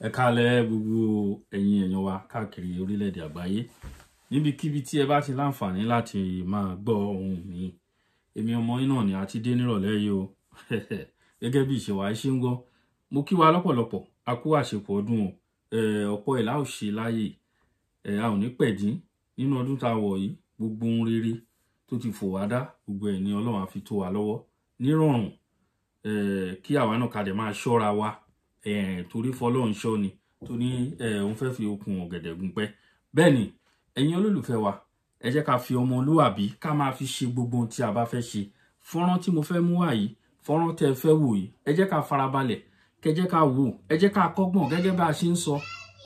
Ẹ káalẹ́ gbogbo ẹ̀yin èèyàn wa káàkiri orílẹ̀-èdè àgbáyé, níbikíbi tí ẹ bá ti láǹfààní láti máa gbọ́ ohùn mi. Èmi ọmọ yín náà ni a ti dé nírọ̀lẹ́ yìí o. Gẹ́gẹ́ bí ìṣe wa ẹ ṣe ń gbọ́, mo kí wa lọ́pọ̀lọpọ̀, a kú àṣepọ̀ ọdún o. Ọ̀pọ̀ ẹ̀ la ó ṣe láàyè, a ò ní pẹ̀dín nínú ọdún tá a wọ̀ yìí. Gbogbo ohun rere tó ti fò wá dá, gbogbo ẹ̀ ni Ọlọ́run á fi tó wa lọ́wọ́ nírọ̀rùn. Kí àwa náà ká dẹ̀ máa ṣọ́ra wa, torí fọlọ́run ṣọ́ ni tó ní òun fẹ́ fi okùn ọ̀gẹ̀dẹ̀ gùn pẹ́. Bẹ́ẹ̀ ni ẹ̀yin olólùfẹ́ wa, ẹ jẹ́ ká fi ọmọlúwàbí ká máa fi ṣe gbogbo ohun tí a bá fẹ́ ṣe. Fọ́nrán tí mo fẹ́ mú wá yìí, fọ́nrán tẹ́ ẹ fẹ́ wò yìí, ẹ jẹ́ ká farabalẹ̀, kẹ́ jẹ́ ká wò, ẹ jẹ́ ká kọ́gbọ́n gẹ́gẹ́ bá a ṣe ń sọ.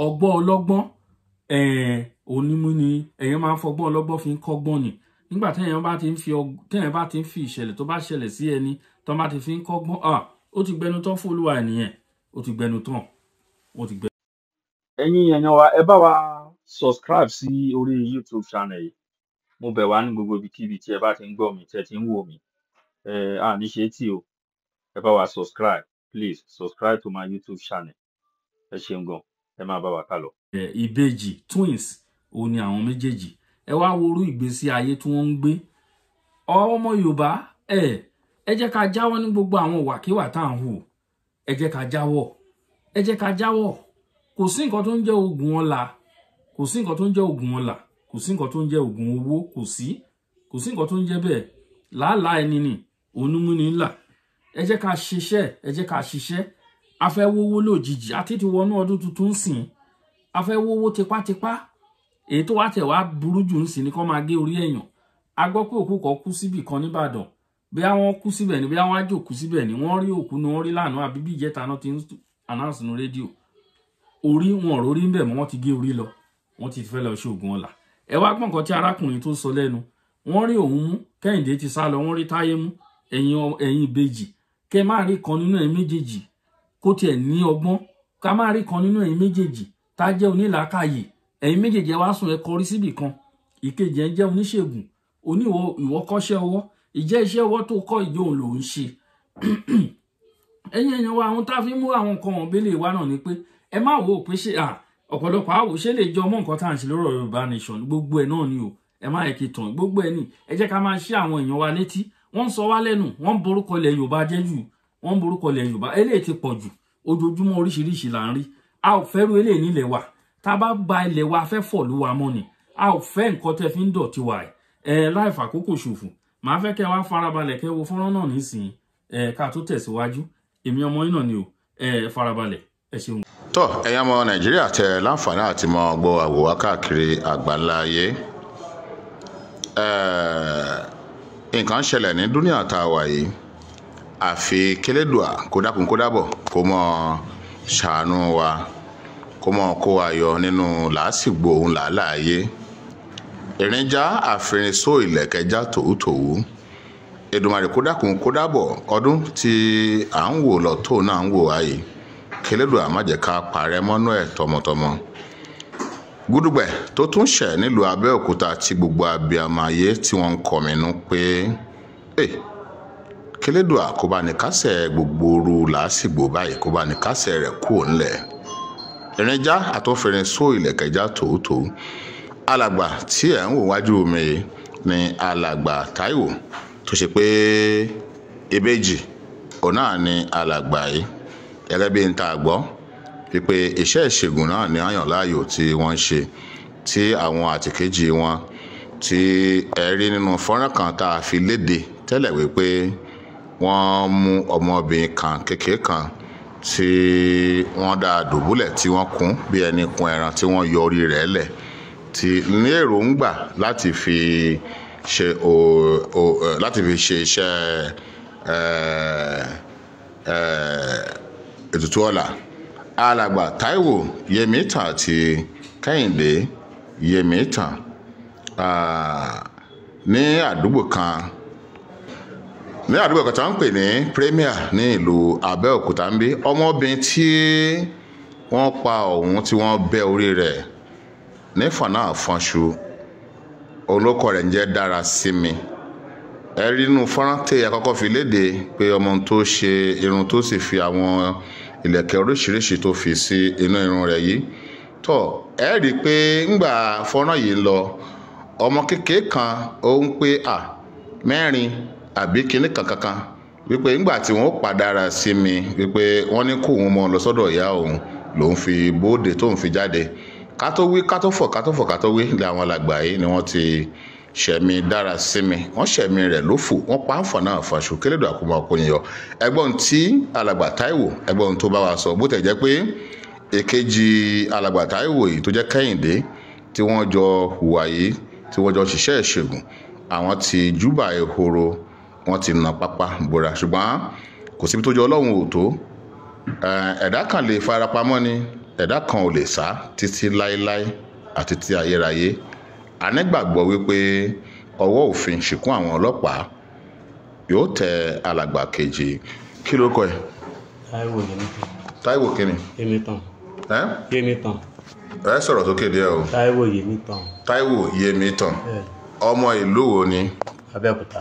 Ọgbọ́n ọlọ́gbọ́n onímú ni ẹ̀yin máa ń fọgbọ́n ọlọ́gbọ́n fi ń kọ́gbọ́n ni. Nígbà téèyàn bá ti ń fi téèyàn bá ti ń fi ìṣẹ̀lẹ̀ tó bá ṣẹlẹ̀ sí ẹni tó bá ti fi ń kọ́gbọ́n, ó ti gbẹnu tán fún olúwa ẹ̀ nìyẹn, ó ti gbẹnu tán, ó ti gbẹnu. Ẹ̀yin èèyàn wa, ẹ bá wa subscribe sí orí YouTube channel yìí. Mo bẹ̀ wá ní gbogbo ibikíbi tí ẹ bá ti ń gbọ́ mi, tí ẹ ti ń wò mí. À ní ṣe tí o, ẹ bá wa subscribe, please subscribe to my YouTube channel. Ẹ ṣeun gan, ẹ máa bá wa kálọ. Ìbejì twins òun ni àwọn méjèèjì. Ẹ wá wo orú ìgbésí ayé tí wọ́n ń gbé. Ọmọ Yorùbá, ẹ jẹ́ ká jáwọ́ ní gbogbo àwọn ìwàkiwà tá à ń hù. Ẹ jẹ́ ká jáwọ́, ẹ jẹ́ ká jáwọ́. Kò sí nǹkan tó ń jẹ́ oògùn ọlà, kò sí nǹkan tó ń jẹ́ oògùn ọlà, kò sí nǹkan tó ń jẹ́ oògùn owó, kò sí nǹkan tó ń jẹ́ bẹ́ẹ̀. Làálàá ẹni nì onúmúni ńlá. Ẹ jẹ́ ká ṣiṣẹ́, ẹ jẹ́ ká ṣiṣẹ́. A fẹ́ wówó lójijì, àti ti wọnú ọdún tuntun sìn. A fẹ́ wówó tipátipá. Èyí tó wá tẹ̀ wá burú jù ń sìn ni kó máa gé orí èèyàn. A gbọ́ pé òkú kan kú síbì kan nìbàdàn. Bí àwọn kú síbẹ̀ ni, bí àwọn àjò kú síbẹ̀ ni, wọ́n rí òkú ni wọ́n rí lánàá, àbí bí ìjẹta náà ti ń announce nu rédíò. Orí wọn ò rórí ń bẹ̀ mọ́, wọ́n ti gé orí lọ, wọ́n ti fẹ́ lọ ṣe oògùn ọ̀la. Ẹ wá gbọ́n nǹkan tí arákùnrin tó sọ lẹ́nu. Wọ́n rí òun mú, Kẹ́hìndé ti sá lọ, wọ́n rí Táyé mú. Ẹ̀yin ìbejì, kẹ́ má rí kan nínú ẹ̀yin méjèèjì kó tiẹ̀ ní ọgbọ́n, ká má rí kan nínú ẹ̀yin méjèèjì tá jẹ́ onílàákàyè. Ẹ̀yin méjèèjì ẹ wá sùn, ẹ kọrí síbì kan. Ìkejì ẹ jẹ́ oníṣègùn, oníwọ ìwọ kọ́ṣẹ́ ọwọ́, ìjẹ́ iṣẹ́ ọwọ́ tó kọ́ ìjọ òun lòún ṣe. Ẹ̀yin èèyàn wa, àwọn tá a fi mú àwọn nǹkan ọ̀bẹ́lẹ̀ wa náà ni pé ẹ má wò ó pé ṣe ọ̀pọ̀lọpọ̀ àwò ṣe lè jọ mọ́ nǹkan tá à ń ṣe lórí Yorùbá Nation. Gbogbo ẹ̀ náà ni o, ẹ má yẹ kí tàn gbogbo ẹ̀ ní. Ẹ jẹ́ ká máa ṣí àwọn èèyàn wa létí. Wọ́n ń sọ wá lẹ́nu, wọ́n ń borúkọ ilẹ̀ Yorùbá jẹ́ jù, wọ́n ń borúkọ ilẹ̀ Yorùbá. Eléyìí ti pọ̀ jù, ojoojúmọ́ oríṣiríṣi là ń rí. A ò fẹ́rù eléyìí nílẹ̀ wa. Tá a bá gba ilẹ̀ wa, fẹ́ fọ̀ ló wa mọ́ ni. A ò fẹ́ nǹkan tẹ́ fi ń dọ̀tí wa ẹ̀ láì fàkókò ṣòfò. Màá fẹ́ kẹ́ wá farabalẹ̀ kẹ́ wo fọ́nrán náà nísìnyí, ká tó tẹ̀síwájú. Èmi ọmọ yín náà ni o, farabalẹ̀, ẹ ṣeun. Tọ́ ẹ̀yin ọmọ Nàìjíríà tẹ láǹfààní àti mọ gbọ́ àwòwá káàkiri àgbáńlá ayé. Nǹkan ṣẹlẹ̀ ní dúníà tá a wà yìí, àfi kélédùà kó dákun kó dábọ̀ kó mọ ṣàánú wa, kó mọ kó wa yọ nínú làásìgbò òun làálàá ayé. Ìrìnjà àfìrìnsó ìlẹ̀kẹ̀já tòwútòwú. Èdùmàrè kó dákun kó dábọ̀, ọdún tí à ń wò lọ tó náà ń wò wáyìí, kélédùà má jẹ́ ká parẹ́ mọ́nú ẹ̀ tọmọtọmọ. Gúdúgbẹ̀ tó tún ṣẹ̀ nílùú Abẹ́òkúta tí gbogbo abiyamọ ayé tí wọ́n ń kọminú pé kélédùà kó bá ní kásẹ̀ gbogbo ooru làásìgbò báyìí, kó bá ní kásẹ̀ rẹ̀ kúò ńlẹ̀. Ìrìnjà àtúnfìrìnsó ìlẹ̀kẹ̀já tòótòó. Alàgbà tí ẹ̀ ń wò wájú mi ni alàgbà Táíwò, tó ṣe pé ìbejì òun náà ni alàgbà yìí. Gẹ́gẹ́ bí n ta gbọ́ wípé iṣẹ́ ìṣègùn náà ni àyàn láàyò tí wọ́n ń ṣe, tí àwọn àtìkejì wọn tí ẹ rí nínú fọ́nrán kan tá a fi léde tẹ́lẹ̀ wípé wọ́n mú ọmọbìnrin kan kékeré kan tí wọ́n dá a dùbúlẹ̀, tí wọ́n kún bí ẹni kun ẹran, tí wọ́n yọ orí rẹ̀ lẹ̀, tí ní èròǹgbà láti fi ṣe láti fi ṣe iṣẹ́ ètùtù ọlà. Alàgbà Táíwò Yẹmítàn àti Kẹ́hìndé Yẹmítàn ní àdúgbò kan tí wọ́n ń pè ní Premier ní ìlú Abẹ́òkúta ń bí. Ọmọbìnrin tí wọ́n pa ọ̀hún tí wọ́n bẹ́ orí rẹ̀ ní fọ̀nàfọ̀nṣu, olóko rẹ̀ ń jẹ́ Dárasími. Ẹ rí inú fọ́nrán tí ẹ kọ́kọ́ fi léde pé ọmọ tó ṣe irun tó sì fi àwọn ìlẹ̀kẹ̀ oríṣiríṣi tó fi sí inú irun rẹ̀ yìí. Tó ẹ rí i pé ńgbà fọ́nrán yìí ń lọ, ọmọ kékeré kan ó ń pé à mẹ́rin àbí kinní kankankan wípé ńgbà tí wọ́n padàra sí mi wípé wọ́n ní kóun mọ́ lọ sọ́dọ̀ ìyá òun lòun fi bóde tóun fi jáde. Ká tó wí ká tó fọ̀, ká tó fọ̀ ká tó wí, làwọn alàgbà yìí ni wọ́n ti ṣẹ̀mí dára sí mi, wọ́n ṣẹ̀mí rẹ̀ lófò, wọ́n pa á fọ̀ náà fàṣù kélédò àkómọ ọkùnrin yọ. Ẹgbọ́n tí alàgbà Táíwò, ẹgbọ́n tó bá wa sọ, bó tẹ̀ jẹ́ pé èkejì alàgbà Táíwò yìí tó jẹ́ Kẹ́hìndé tí wọ́n jọ hùwà yìí, tí wọ́n jọ ṣiṣẹ́ ìṣègùn, àwọn ti júbà ehoro, wọ́n ti nà pápá bora, ṣùgbọ́n kò síbi tó jọ Ọlọ́run ò tó. Ẹ̀dá kan lè farapamọ́ ni, ẹ̀dá kan ò lè sá títí láéláé àti títí ayérayé. A nígbàgbọ́ wípé ọwọ́ òfin ṣìkún àwọn ọlọ́pàá yóò tẹ alàgbà kejì. Kí ló kọ ẹ? Táíwò Yẹmítàn. Táíwò kíni? Yẹmítàn. Ẹ? Yẹmítàn. Ẹ sọ̀rọ̀ sókè díẹ̀ o. Táíwò Yẹmítàn. Táíwò Yẹmítàn. Bẹ́ẹ̀. Ọmọ ìlú wo ni? Abẹ́òkúta.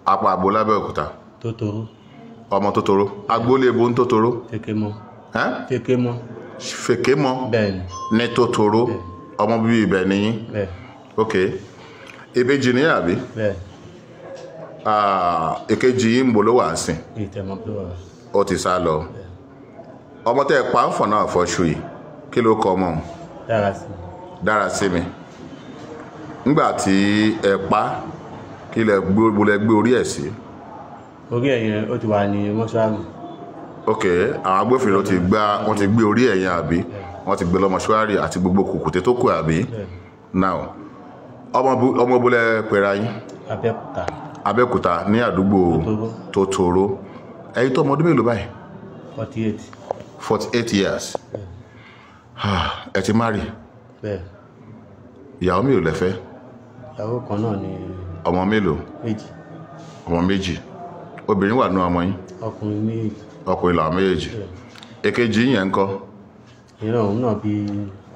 Apá àbò lábẹ́òkúta. Tótóró. Ọmọ Tótóró. Agboolé ibo ń Tótóró? Fékémọ́. Ẹ́? Fékémọ́. Fèkémọ́. Bẹ́ẹ̀ni. Ní Tótóró. Ọmọ bíbí ibẹ̀ nìyí. Bẹ́ẹ̀. Ok. Ìbejì ní àbí? Bẹ́ẹ̀. Èkejì yìí ń bo ló wà ń sìn? Ìtẹ̀mọ́ pé wà. Ó ti sá lọ. Ọmọ tẹ́ ẹ pa ń fọ̀nà àfọ̀ṣù yìí, kí ló kọ ọmọ òun? Dára sí mi. Dára sí mi. Nígbà tí ẹ pa, kí lẹ gbé, lẹ gbé orí ẹ̀ sí? Orí ẹ̀ yẹn ó ti wà ní mọ́ṣúárì. Ok, àwọn agbófinró ti gbá, wọ́n ti gbé orí ẹ̀ yẹn àbí? Wọ́n ti gbé lọ mọ́ṣúárì àti gbogbo kùkùté tó kù àbí? Bẹ́ẹ̀. Now, ọmọ bo lẹ pera yín? Abẹ́òkúta. Abẹ́òkúta ní àdúgbò Tótóró. Tótóró. Ẹ̀yin tó ọmọ ọdún mélòó báyìí? 48. 48 years. Ẹ ti marry? Bẹ́ẹ̀. Ìyàwó mélòó lẹ fẹ́? Ìyàwó kan náà ni. Ọmọ mélòó? Méjì. Ọmọ méjì. Obìnrin wà nú ọmọ yín? Ọkùnrin méjì. Ọkùnrin làwọn méjèèjì. Èkejì yẹn ńkọ́? Ìran òun náà bí.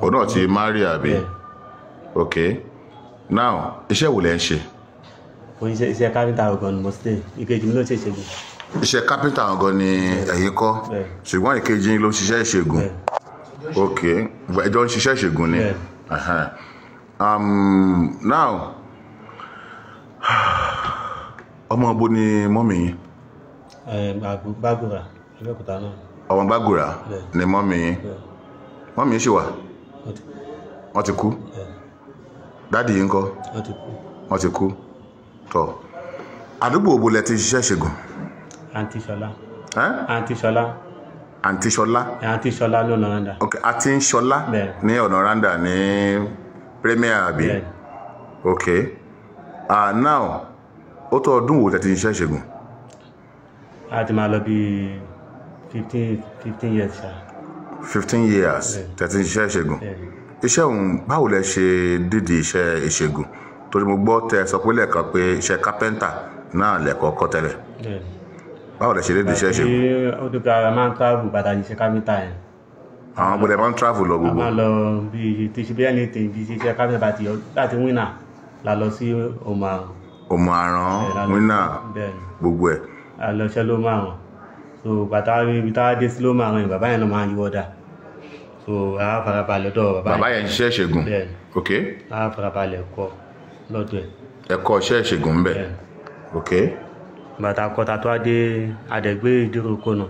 Òun náà ti marry àbí? Bẹ́ẹ̀. Ok. Now, iṣẹ́ wo lẹ ń ṣe? Mo ń ṣe iṣẹ́ kápẹ́ńtà ọ̀gàn ni mo ṣe. Ìkejì mi ló ṣe ìṣègùn. Iṣẹ́ kápẹ́ńtà ọ̀gàn ni ẹ̀yin kọ́. Bẹ́ẹ̀. Ṣùgbọ́n ìkejì yín ló ń ṣiṣẹ́ ìṣègùn. Bẹ́ẹ̀. Ok, ẹjọ́ ń ṣiṣẹ́ ìṣègùn ni. Bẹ́ẹ̀. Now, ọmọ bo ni mọ́mì yín? Gbàgùrà, Abẹ́òkúta náà. Ọmọ Gbàgùrà Bẹ́ẹ̀. ni mọ́mì yín. Bẹ́ẹ̀. Mọ́mì yín ṣì wà? Wọ́n ti kú. Wọ́n ti kú? Bẹ́ẹ̀. Dádì yín ńkọ́? Wọ́n ti kú. Wọ́n ti kú. Tọ́, àdúgbò wo lẹ ti ṣiṣẹ́ ìṣègùn? Àǹtí Ṣọlá. Ẹ́? Àǹtí Ṣọlá. Àǹtí Ṣọlá. Àǹtí Ṣọlá ní ọ̀nà Randa. Ok, àǹtí Ṣọlá Bẹ́ẹ̀. ní ọ̀nà Randa ní Premier àbí? Bẹ́ẹ̀. Ok. Now, ó tó ọdún wo lẹ ti ṣiṣẹ́ ìṣègùn? A ti máa lọ bí 15 years ṣá. 15 years tẹ́ ti ń ṣiṣẹ́ ìṣègùn. Bẹ́ẹ̀. Iṣẹ́ òun, báwo lẹ ṣe dídì iṣẹ́ ìṣègùn? Torí mo gbọ́ tẹ́ ẹ sọ pé lẹ́ẹ̀kan pé iṣẹ́ kápẹ́ńtà náà lẹ́kọ̀ọ́ kọ́ tẹ́lẹ̀. Bẹ́ẹ̀. Báwo lẹ ṣe dídì iṣẹ́ ìṣègùn? Tí ó tó ká máa ń travel bàtà ní iṣẹ́ kápẹ́ńtà yẹn. Àwọn gbọ́dọ̀ máa ń travel lọ A gbogbo. máa lọ bí ti ṣe bí ẹni tí bí iṣẹ́ kápẹ́ńtà bá ti yọ láti wínà la lọ sí Òmù Àràn. Òmù Àràn, wínà, Bẹ́ẹ̀ ni. gbogbo ẹ̀. A lọ ṣẹ́ ló máa ràn. So bàtà ibi tá a dé sí ló máa ràn yẹn, bàbá yẹn ló máa ń yíwọ́ dà. So a farabalẹ̀ lọ́dọ̀ bàbá Bàbá yẹn ń ṣiṣẹ́ ìṣègùn. Bẹ́ẹ̀ ni. Ok. A farabalẹ̀ kọ́ lọ́dọ̀ ẹ̀. Ẹ kọ́ iṣẹ́ ìṣègùn ńbẹ̀. Bẹ́ẹ̀. Ok. Bàtà kọta tó a dé àdẹ̀gbé ìdíròkọ náà.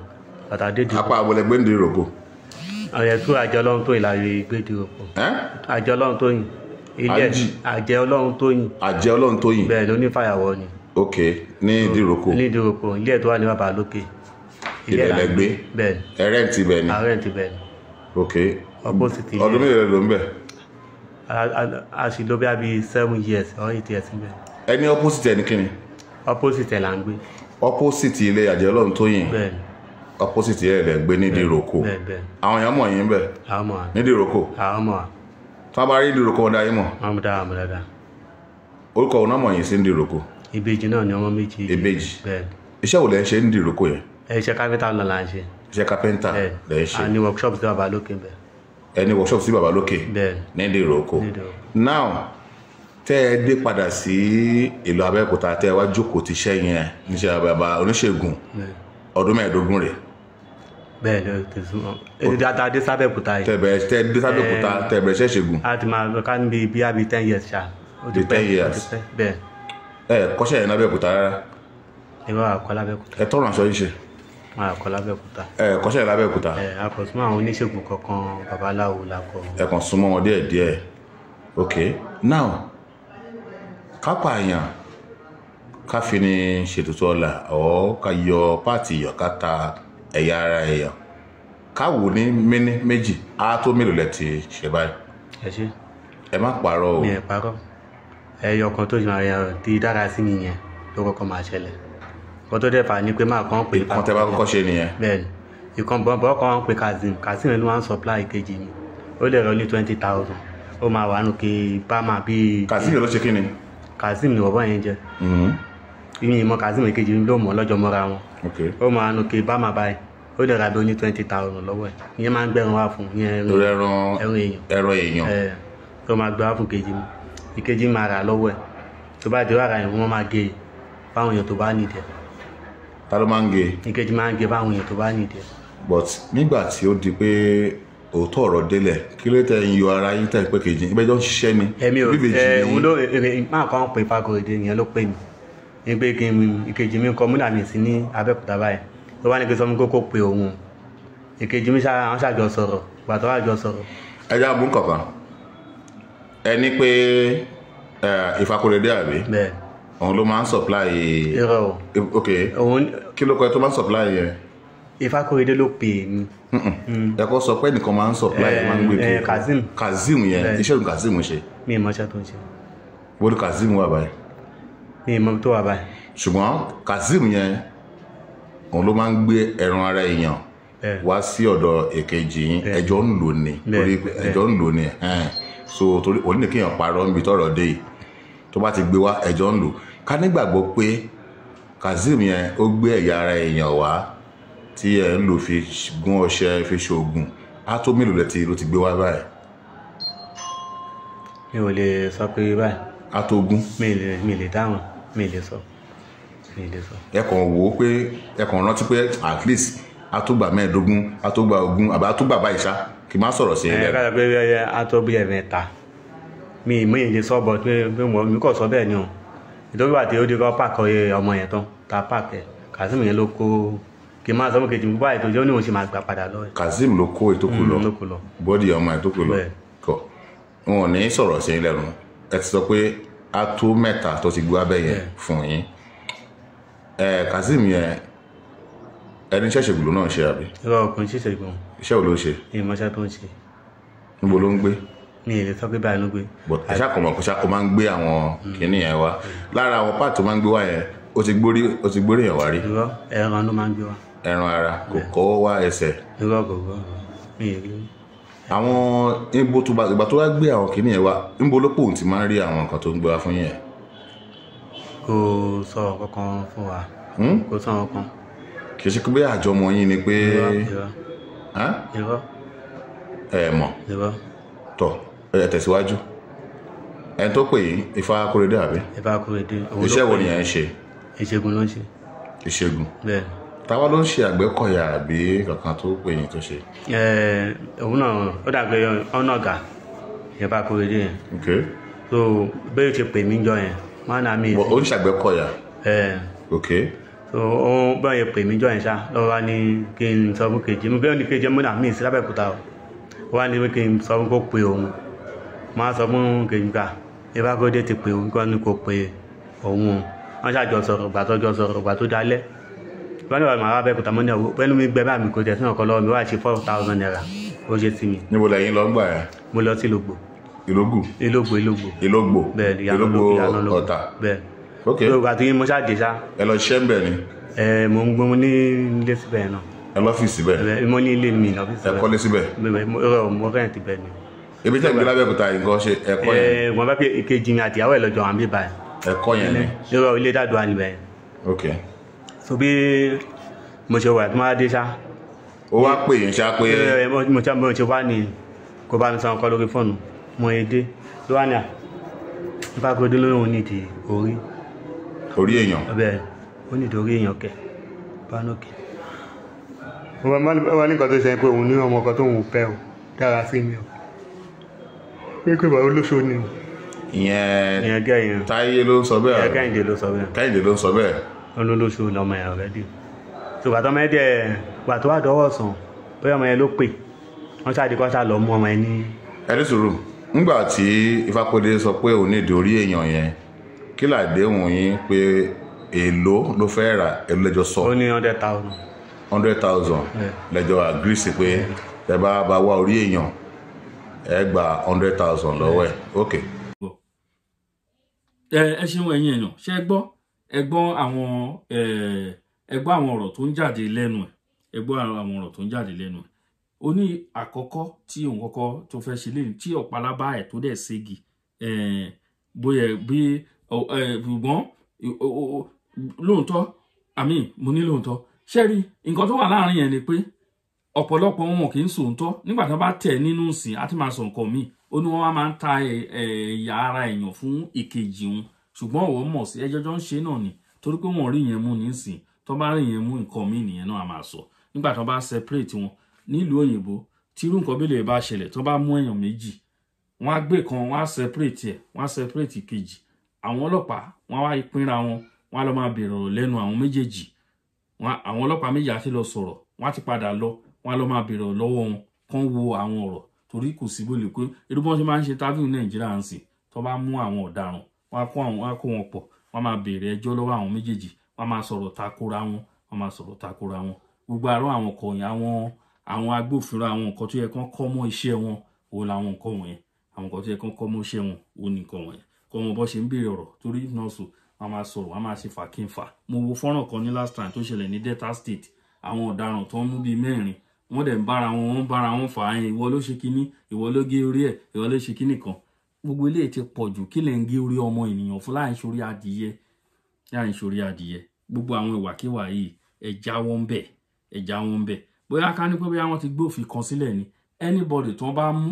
Bàtà dé ìdíròkọ. Apá abolẹ̀ gbé ń diròkò. Ọ̀yẹ̀ tó àjọ Ọlọ́run tó yìn la rí gbé ìdíròkọ. Ẹ́? Àjọ Ọlọ́run tó yìn. Ilé Àjí. àjẹ Ọlọ́run tó yìn. Àjẹ Ọlọ́run tó yìn. Bẹ́ẹ̀ ló ní fàyàwọ́ ni. Ok, ní ìdíròkò. Ní ìdíròkọ, ilé ẹ̀ tó wà ní bàbá lókè. Ibẹ̀ lẹ gbé. Bẹ́ẹ̀ ni. Ẹ rẹ́ǹtì ibẹ̀ ni. Ààrẹ ti bẹ́ẹ̀ ni. Ok. Opposite ilé. Ọdún mélòó ló ń bẹ̀? A sì lò bí i 7 years or 8 years níbẹ̀. Ẹ ní opposite ẹ ní kíni? Opposite ẹ̀ là ń gbé. Opposite ilé àjẹ Ọlọ́run tó yìn. Bẹ́ẹ̀ ni. Opposite ẹ lẹ gbé ní ìdíròkò. Bẹ́ẹ̀ bẹ́ẹ̀. Àwọn èèyàn mọ̀ yín bẹ̀. Àwọn mọ̀ wá. Ní ìdíròkò. Àwọn mọ̀ wá. Tí wọ́n bá rí ìdíròkò wọn dá yín mọ̀. Wọ́n mú dára mọ̀ dáadáa. Orúkọ òun náà mọ̀ yín sí ìdíròkò. Ìbejì náà ni ọmọ méjì. Ìbejì. Bẹ́ẹ̀ ni. Iṣẹ́ wo lẹ ń ṣe ní ìdíròkò yẹn? Ẹ iṣẹ́ kápẹ́ńtà náà là ń ṣe. Iṣẹ́ kápẹ́ńtà Bẹ́ẹ̀ lẹ ń ṣe. A ní workshop sí bàbá lókè bẹ́ẹ̀. Ẹ ní workshop sí bàbá lókè. Bẹ́ẹ̀ Ní ìdíròkò. Ní ìdíròkò. Now, tẹ́ ẹ dé padà sí ìlú Abẹ́òkúta tẹ́ ẹ wá jókòó ti iṣẹ́ yẹn níṣẹ́ bàbá oníṣègùn Bẹ́ẹ̀. ọdún mẹ́ẹ̀ẹ́dógún rẹ̀. Bẹ́ẹ̀ ló ti sún ọ́ ètò dé sábẹ́òkúta yìí. Tẹ dé sábẹ́òkúta tẹ̀bẹ̀rẹ̀ iṣẹ́ ìṣègùn. A ti máa lọ ká níbi bí i 10 years ṣá. Ó ti Bí pẹ́, 10 years. ó ti pẹ́ bẹ́ẹ̀. Ẹ kọ́ṣẹ́ yẹn lábẹ́òkúta rárá? Ìwọ àkọ́ lábẹ́òkúta. Ẹ tọrọ aṣọ yìí ṣe. Wọn àkọ́ lábẹ́òkúta. Ẹ kọ́ṣẹ́ yẹn lábẹ́òkúta. Ẹ akọ̀sùnmọ́ àwọn oníṣègùn kankan, babaláwo la kọ. Ẹ kàn súnmọ́ wọn díẹ̀ díẹ̀. Ok, now, kápá àyàn, ká fi ní ṣètùtù ọ̀la ọ̀, ká yọ páàtì èèyàn, ká ta ẹ̀yà ara èèyàn, ká wò ní méní méjì, á tó mélòó lẹ ti ṣe báyìí? Ẹ ṣe. Ẹ má parọ́ o. Mi ẹ̀ parọ́. Ẹyọ kan tó ṣe máa ti dára sí mi yẹn ló kọ́kọ́ máa ṣẹlẹ̀. Nǹkan tó dẹ̀ fà ní pé máa kàn pé. Ìkan tẹ bá kọ́kọ́ ṣe nìyẹn? Bẹ́ẹ̀ ni, ìkan bọ́n kan pé Kazeem. Kazeem ló máa ń supply kejì mi. Ó lè rọ ní 20,000, ó máa wà nù kí bá máa bí. Kazeem ló ṣe kí ni? Kazeem ni bọ̀bọ́ yẹn jẹ́. Ìyẹn ìmọ̀ Kazeem kejì mi ló mọ̀ lọ́jọ́ mọ́ra wọn. Ó máa nù kí bá máa báyìí, ó lè ra bí ó ní 20,000 lọ́wọ́ ẹ̀. Ìyẹn máa ń gbẹ̀rún wá fún ìyẹn. Torí ẹran? Ẹran èèyàn. Ẹran èèyàn. Ẹ tó máa gbé wá fún kejì mi, ìkejì máa rà lọ́wọ́ ẹ̀. Tó bá ti wá ra yẹn, wọ́n máa gé e fáwọn èèyàn tó bá nídìí ẹ̀. Ta ló máa ń gé? Ìkejì máa ń gé fáwọn èèyàn tó bá nídìí ẹ̀. But nígbà tí ó di pé òótọ́ ọ̀rọ̀ délẹ̀, kí ló tẹ ń yọ ara yín tẹ̀ pé kejì ibẹ̀ jọ ń ṣiṣẹ́ ni? Èmi ò Bíbèjì ẹ ni. Òun ló èrè máa kàn pé Fakorede yẹn ló pè mí ní pé kí n ìkejì mi kọ múnà mi sí ní Abẹ́òkúta báyìí. Tó wá ní kí n sọ fún kókó pé òun ìkejì mi ṣáà àwọn ṣàjọ sọ̀rọ̀ gbàtọ́ àjọ sọ̀rọ̀. Ẹ já mú kankan. Ẹ ní pé Ìfakóredé àbí? Bẹ́ẹ̀. Òun ló máa ń supply? Irọ́ o. Ok. Òun Kí ló kọ ẹ tó máa ń supply yẹn? Ìfakóredé ló pè mí. Ẹ kọ́ sọ pé ẹnìkan máa ń supply, máa ń gbé kiri. Kazeem. Kazeem yẹn. Bẹ́ẹ̀. Iṣẹ́ òun Kazeem ṣe? Mi ì mọṣẹ́ tó ń ṣe. Wọ́n ní Kazeem wà báyìí? Mi ì mọ tó wà báyìí. Ṣùgbọ́n Kazeem yẹn, òun ló máa ń gbé ẹran ara èèyàn wá sí ọ̀dọ̀ èkejì yín. Ẹjọ́ ń lò ní torí pé ẹjọ́ ń lò ní ẹ̀hẹ́n. So torí òní kéèyàn parọ́ níbi tọ́rọ̀ dé yìí, tó bá ti gbé wá, ẹjọ́ ń lò. Ká nígbàgbọ́ pé Kazeem yẹn ó gbé ẹ̀yà ara èèyàn wá tí ẹ̀ ń lò fi gún ọṣẹ, fi ṣoògùn, á tó mélòó lẹ ti ló ti gbé wá báyìí? Mi ò lè sọ pé báyìí. Á tó ogún? Mi ì lè dáhùn, mi ì lè sọ, mi ì lè sọ. Ẹ kàn wò ó pé ẹ kàn rántí pé at least á tó gbà 15, á tó gbà 20, àbí á tó gbà báyìí ṣá, kì í má sọ̀rọ̀ sí Ẹ ilẹ̀. ká sọ pé ẹ á tó bí ẹ̀mẹ́ta. Mi ì lè sọ bọ̀ pé mo mi kò sọ bẹ́ẹ̀ ni o. Ìtọ́jú àti ó di kọ́ pàkọ́ ọmọ yẹn tán ta pàkẹ́ Kazeem yẹn ló kó kí n máa sọ fún kejì mi báyìí tó jẹ́ ó ní òun sì máa gbà padà lọ. Kazeem ló kó ètò kù lọ? Ló kó lọ. Bọ́dì ọmọ ètò kù lọ. Bẹ́ẹ̀. Kọ wọn ò ní sọ̀rọ̀ sí ilẹ̀ nù. Ẹ ti sọ pé á tó mẹ́ta tó ti gbé abẹ́ yẹn fún yín. Ẹ Kazeem yẹn, ẹni iṣẹ́ ìṣègùn ló náà ṣe àbí? Irọ́, ọkùnrin ṣiṣẹ́ ìgbọ̀n. Iṣẹ́ wo ló ṣe? Ìmọ̀ṣẹ́ tó ń ṣe. Níbo ló ń gbé? Mi ì lè sọ pé báyìí ló gbé. But ẹ ṣàkọmọ kó ṣàkó máa ń gbé àwọn kinní yẹn wá. Lára àwọn páàtì tó máa ń gbé wá yẹn, ó ti gbórí yẹn wá rí? Irọ́, ẹran ló máa ń gbé wá. Ẹran ara, kò kọ́ wá ẹsẹ̀? Irọ́, kò gbọ́, mi ì rí. Àwọn níbo tó bá ìgbà tó wá gbé àwọn kinní yẹn wá, níbo ló pòun ti máa ń rí àwọn nǹkan tó ń gbé wá fún yẹn? Kò sọ kankan fún wa. Kò sọ kankan. Kì í ṣe pé àjọmọ yín ni pé? Irọ́, irọ́. Hàn? Irọ́. Ẹ mọ̀? Irọ́. Tọ, ẹ tẹ̀síwájú. Ẹni tó pè yín, Ifákóredé àbí? Ifákóredé, òun ló Iṣẹ́ wo pè ni mí. ẹ̀ ń ṣe? Ìṣègùn ló ń ṣe. Ìṣègùn? Bẹ́ẹ̀. Táwa ló ń ṣe Àgbẹ̀kọ̀yà àbí kankan tó pè yín tó ṣe? Ẹ òun náà ó dàgbé ọ̀nà ọ̀gá Ifákóredé yẹn. So bẹ́ẹ̀ ṣe pè mí jọ yẹn, wọ́n á mi. But ó ń ṣàgbẹ̀kọ̀yà? Ẹ. So ó bẹ́ẹ̀ yẹn pè mí jọ yẹn ṣá lọ́wọ́ wá ní kí n sọ fún kejì mi bẹ́ẹ̀ ní kejì mi náà mí sí lábẹ́òkúta o. Ó wá ní kí n sọ fún kó pe òun. Mo á sọ fún kejì ká Ifákóredé ti pè òun, kí wọ́n ní kó pe òun o. Wọ́n ṣàjọ sọ̀rọ̀ gbà tó jọ sọ̀rọ̀ gbà tó dalẹ̀ wọ́n ní wàá máa wá Abẹ́òkúta. Mo ní ọ̀wọ́ pẹ̀lú mi gbẹ bá mi kò tẹ̀ sínú ọkọ̀ lọ́wọ́ mi wá ṣe ₦4,000 ó ṣe sí mi. Níbo lẹ́yìn lọ ń gbà yẹn? Mo lọ sí Ìlógbò. Ìlógù? Ìlógbò, Ìlógbò. Ìlógbò? Bẹ́ẹ̀ ni, ìyànà Ìlógbò. ìyànà Ológbò. Ọ̀tà? Bẹ́ẹ̀. Ok. So àti mo ṣáà dé ṣá. Ẹ lọ ṣiṣẹ́ ń bẹ̀ ni? Ẹ mo ń gbọ́, mo ní ilé síbẹ̀ náà. Ẹ lọ́fíìsì bẹ̀? Ẹ mo ní ilé mi lọ́fíìsì. Ẹ kọ́lé síbẹ̀? Bẹ́ẹ̀, mo rọ mo rent bẹ́ẹ̀ ni. Ibi tẹ́ ń gbé lábẹ́òkúta yìí nǹkan ṣe ẹ̀kọ́ yẹn? Ẹ wọ́n bá pé ìkejì mi àti ìyàwó ẹ̀ lọ́jọ́ àwọn bíbá ẹ̀. Ẹ̀kọ́ yẹn ni? Lọ́rọ̀ ilé dàdúrà níbẹ̀ yẹn. So bí mo ṣe wà tí mo wá dé ṣá. Ó wá pè yín ṣá pé? Ẹ mo ṣe wá ní kó bá mi san ọkọ lórí fóònù mo yé dé ló wá ní à Ifákóredé lóhùn nídìí orí. Orí èèyàn? Bẹ́ẹ̀, ó nídìí orí èèyàn kẹ bánúkẹ. Wọ́n ní nǹkan tó ṣe pé òun ní ọmọ kan tóun fẹ́ o dára sí mi o, pé pé bàbá olóṣó ni o. Ìyẹn Ìyẹn gẹ́ yẹn. Táyé ló ń sọ bẹ́ẹ̀. Ìyẹn Kẹ́hìndé ló sọ bẹ́ẹ̀. Kẹ́hìndé ló ń sọ bẹ́ẹ̀. Olólóṣó lọmọ yẹn already. So gbàtọ́ ọmọ yẹn dẹ̀ gbàtọ́ wà dọ́wọ́ sàn, bóyá ọmọ yẹn ló pè wọ́n ṣáà di kọ́ ṣáà lọ mú ọmọ yẹn ní. Ẹni sùúrù, ńgbà tí Ifákúndé sọ pé òun nídìí orí èèyàn yẹn, kí làdéhùn yín pé èló ló fẹ́ rà, èló lẹ́jọ́ sọ? Ó ní 100,000. 100,000 lẹ́jọ́ agree sí pé ẹ bá bá wá orí èèyàn ẹ gba 100,000 lọ́wọ́ ẹ̀, ok. Ẹ ṣeun ẹ̀yin èèyàn, ṣe gbọ́, ẹ gbọ́ àwọn ẹ gbọ́ àwọn ọ̀rọ̀ tó ń jáde lẹ́nu ẹ̀, ẹ gbọ́ àwọn ọ̀rọ̀ tó ń jáde lẹ́nu ẹ̀. Ó ní àkọ́kọ́ tí òun kọ́kọ́ tó fẹ́ ṣe lẹ́yìn tí ọ̀pálábá ẹ̀ tó dẹ̀ ségi, bóyá bí ṣùgbọ́n lóòótọ́, àmì mo ní lóòótọ́, ṣé rí nǹkan tó wà láàrin yẹn ni pé ọ̀pọ̀lọpọ̀ wọn kì í sòótọ́ nígbà tí wọ́n bá tẹ̀ nínú ìsìn àti máa sọ nǹkan míì. Ó ní wọ́n máa ń ta ẹ̀yà ara èèyàn fún ìkejì wọn, ṣùgbọ́n òun mọ̀ sí ẹjọ́ jọ ń ṣe náà ni, torí pé wọ́n rí yẹn mú nísìn. Tó bá rí yẹn mú, nǹkan míì nìyẹn náà a máa sọ nígbà tó bá separate wọn. Nílùú òyìnbó, tí irú nǹkan bílẹ̀ bá ṣẹlẹ̀, tó bá mú èèyàn méjì, wọ́n á gbé kan, wọ́n á separate ẹ̀, wọ́n á separate kejì. Àwọn ọlọ́pàá wọ́n á wá pínra wọn, wọ́n á lọ máa bèrè ọ̀rọ̀ lẹ́nu àwọn méjèèjì. Àwọn ọlọ́pàá méjì á ti lọ sọ̀rọ̀, wọ́n á ti padà lọ, wọ́n á lọ máa bèrè ọ̀rọ̀ lọ́wọ́ wọn, kán wo àwọn ọ̀rọ̀, torí kò sí bó lè pé irú bọ́n ṣe máa ń ṣe tábìlì Nàìjíríà ń sìn. Tó bá mú àwọn ọ̀daràn, wọ́n á kó àwọn, wọ́n á kó wọn pọ̀, wọ́n á máa bèrè ẹjọ́ lọ́wọ́ àwọn méjèèjì, wọ́n á máa sọ̀rọ̀ takora wọn, wọ́n máa sọ̀rọ̀ takora wọn. Gbogbo àárọ̀ àwọn kọ̀ọ̀yìn, àwọn agbófinró, àwọn nǹkan tó yẹ kán kọ́ mọ́ iṣẹ́ wọn òun làwọn nǹkan wọ̀nyẹn. Àwọn nǹkan tó yẹ kán kọ́ mọ́ iṣẹ́ wọn òun ní nǹkan wọ̀nyẹn, kọ́ wọn bọ́ ṣe ń béèrè ọ̀rọ̀, torí nọ́ọ̀sù wọ́n máa sọ̀rọ̀, wọ́n máa ṣe fàkínfà. Mo wo fọ́nrán kan ní last time tó ṣẹlẹ̀ ní Delta State, àwọn ọ̀daràn tó ń mú bíi mẹ́rin, wọ́n dẹ̀ ń bára wọn, wọ́n ń bára wọn fà á yẹn, ìwọ ló ṣe kinní, ìwọ ló gé orí ẹ̀, ìwọ ló ṣe kinní kan. Gbogbo eléyìí ti pọ̀ jù. Kí lẹ̀ ń gé orí ọmọ ènìyàn fún láì ṣorí adìyẹ, láì ṣorí adìyẹ? Gbogbo àwọn ìwàkiwà yìí, ẹ jáwọ́ ń bẹ̀, ẹ jáwọ́ ń bẹ̀. Bóyá ká ní pé bóyá wọ́n ti gbé òfin kan sílẹ̀ ni, anybody tó ń bá mú,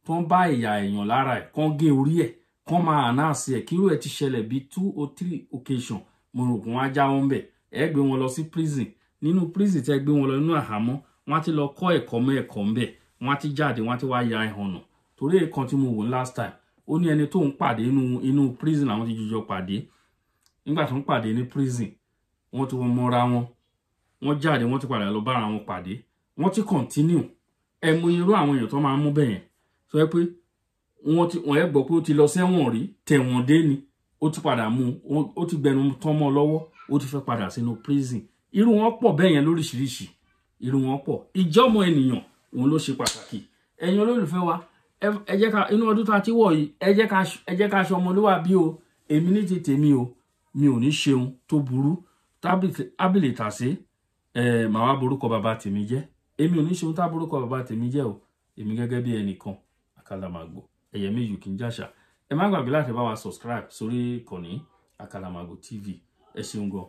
tó ń bá ìyà èèyàn lára ẹ̀, kán gé orí ẹ̀, kán máa ànáàsì ẹ̀. Kírú ẹ̀ ti ṣẹlẹ̀ bíi two or three occasion, mo rò pé wọ́n á jáwọ́ ń bẹ̀. Ẹ gbé wọn lọ sí prison, nínú prison tẹ́ gbé wọn lọ, nínú àhámọ́, wọ́n á ti lọ kọ́ ẹ̀kọ́ mọ́ ẹ̀kọ́ ń bẹ̀, wọ́n á ti jáde, wọ́n á ti wá ya ẹ̀hànà. Torí èèkan tí mo wò last time, ó ní ẹni tó ń pàdé inú prison, àwọn ti jọjọ pàdé. Nígbà tó ń pàdé ní prison, wọ́n ti mọ́ra wọn, wọ́n jáde, wọ́n ti padà lọ bára wọn pàdé, wọ́n ti continue. Ẹ mọ irú àwọn èèyàn tó máa ń mú bẹ́yẹn, sọ pé wọ́n ti wọ́n ẹ gbọ́ pé ó ti lọ sẹ́wọ̀n rí, tẹ̀wọ̀n dé ni, ó ti padà mú, ó ti gbẹnu tán mọ́ lọ́wọ́, ó ti fẹ́ padà sínú prison. Irú wọn pọ̀ bẹ́yẹn lóríṣiríṣi, irú wọn pọ̀. Ìjọ́mọ ènìyàn òun ló ṣe pàtàkì. Ẹ̀yin olólùfẹ́ wa, ẹ jẹ́ ká inú ọdún tá a ti wọ̀ yìí, ẹ jẹ́ ká ṣọmọlúwàbí o. Èmi ní ti tèmi o, mi ò ní ṣeun tó burú tábìlì tàsé ẹ màá wá borúkọ bàbá tèmi jẹ́. Èmi ò ní ṣeun tá borúkọ bàbá tèmi jẹ́ o. Èmi gẹ́gẹ́ bí ẹnìkan, Àkàlàmàgbò ẹ̀yẹ méjì kì í jàṣà. Ẹ má gbàgbé láti bá wa subscribe sórí ìkànnì Àkàlàmàgbò TV. Ẹ ṣeun gan.